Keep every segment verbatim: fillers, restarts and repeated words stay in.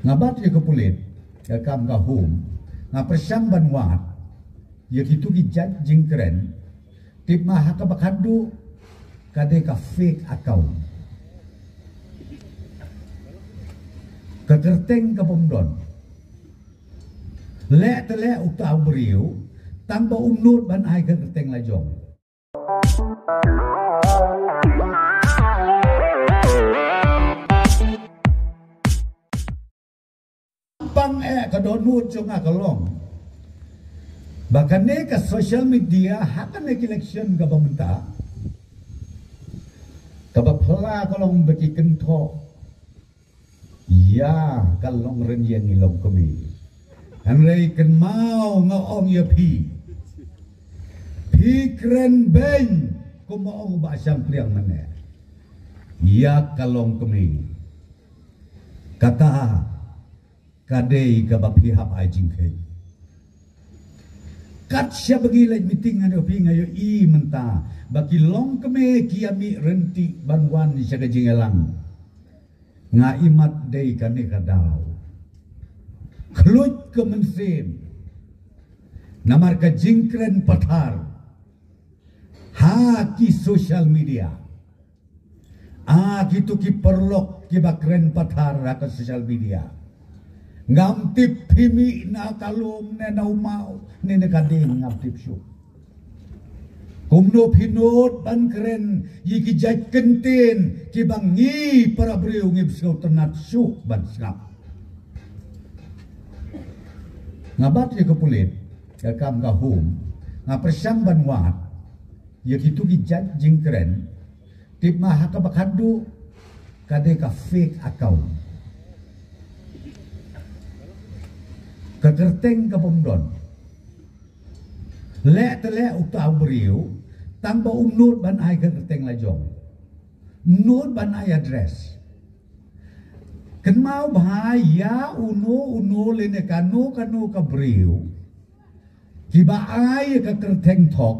Nga bat ïa ka pulit, ïa kam ka home, nga pyrshang ban wad ïa kitu ki jait jingkren. Tip ma ha kaba khatduh ka dei ka fake account, ka kyrteng ka bym don. Leh te leh uta u briew, tang ba um nud ban ai ka kyrteng la jong. Pang eh ka dohnud jong nga ka long ba kane ka social media ha kane ka election kaba mynta kaba phylla ka long ba ki kynthoh ïa ka long rynïeng i longkmie. Hynrei kynmaw nga ong ïa phi, phi kren beiñ kumba ong u Bah Shangpliang mynne ïa ka longkmie. Kata ka dei kaba phi hap ai jingkheiñ. Kat shaba ngi leit meeting ngan ïohi, nga ïohi mynta ba ki longkmie ki ïa mih ryntih ban wan sha ka jingïalang. Nga imat dei kane ka daw khluit ka mynsiem namar ka jingkren pathar ha ki social media. Ah, kitu ki paralok kiba kren pathar ha ka social media. Ngam tip phi mih na ka lum ne na u maw ne na ka ding, ngam tip shuh. Kumno phi nud ban kren ïa ki jait kyntien kiba ngi para briew ngim sngewtynnat shuh ban sngap. Nga bat ïa ka pulit, ïa kam ka home, nga pyrshang ban wad ïa kitu ki jait jingkren. Tip ma ha kaba khatduh ka dei ka fake account, ka kyrteng ka bym don. Leh te leh uta u briew, tang ba um nud ban ai ka kyrteng la jong, um nud ban ai address. Kynmaw bha ïa uno uno lane kano kano ka briew kiba ai ka kyrteng thok,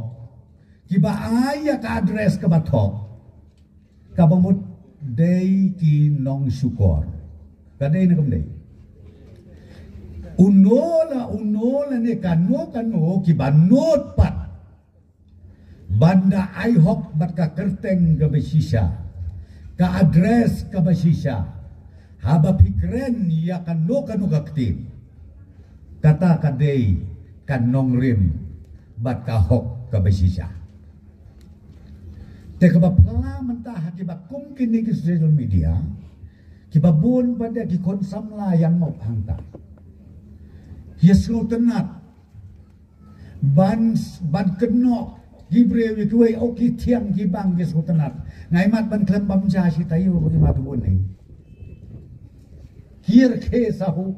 kiba ai ïa ka address kaba thok, kaba mut dei ki nongshukor. Ka dei ne kam dei? Uno la uno lane kano kano kiba nud pat ban da ai hok bad ka kyrteng kaba shisha, ka address kaba shisha, haba phi kren ïa kano kano ka ktien. Kata ka dei ka nongrim bad ka hok kaba shisha. Te kaba phylla mynta ha kiba kum kine ki social media, kiba bun pat de ki khun samla ïa mop hangta, ïa sngewtynnat ban, ban kynnoh ki briew ïa kiwei, oh ki thiang ki bang, ïa sngewtynnat. Nga imat ban khlem bam ja shi taïew ruh imat u ne. Ki ïa rkhie sahu,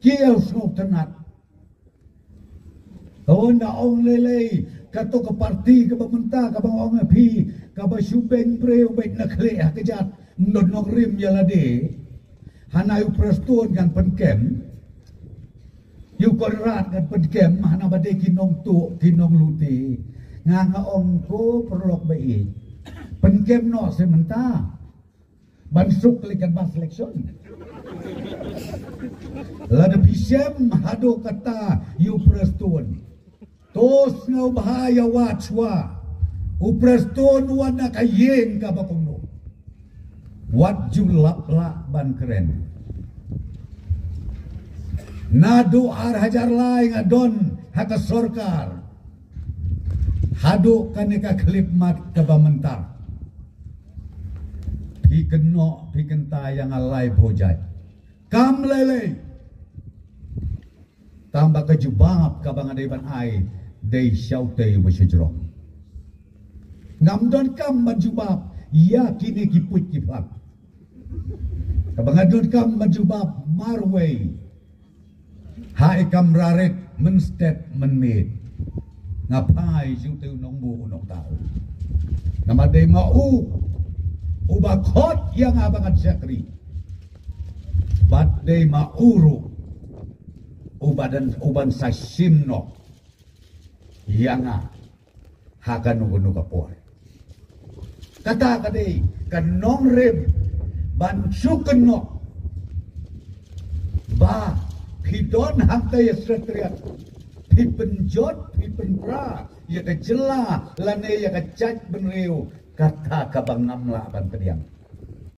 ki ïa sngewtynnat. Ka wan da ong lei lei, kato ka parti kaba mynta kaba nga ong ïa phi, kaba shu beiñ briew bad na khlieh ha kjat, ym don nongrim ïa lade. Hana ïa u Prestone kan pynkem, ïa u Conrad kan pynkem, hana ba dei ki nongtuh ki nonglute. Nga nga ong ko paralok ba ïeit, pynkem noh seh mynta ban suk leit katba selection. Lada phi shem haduh katta ïa u Prestone, to sngewbha ïa wat shuwa. U Prestone u wan na ka ïing kaba kumno. Wat ju lap lah ban kren. Naduh ar hajar lai nga don ha ka sorkar haduh kane ka khyllipmat kaba mynta. Phi kynnoh, phi kynta ïa nga laiphew jait. Kam lei lei. Tang ba ka jubab kaba nga dei ban ai dei sha utei uba shajrong. Ngam donkam ban jubab ïa kine ki puit ki phlak. Kaba nga donkam ban jubab marwei ha i kam rarit mynstep mynmiet. Nga phai sha utei u nongbuh u nongthaw. Namar dei ma u uba khot ïa nga ba ngan shakri. Bad dei ma u ruh uba dan, uban sa shim noh ïa nga ha kano kano ka por. Kata ka dei ka nongrim ban shu kynnoh Ah, phi don hangta ïa Secretariat. Phi pynjot, phi pynpra ïa ka jylla lane ïa ka jaitbynriew kata kaba ngam lah ban pdiang.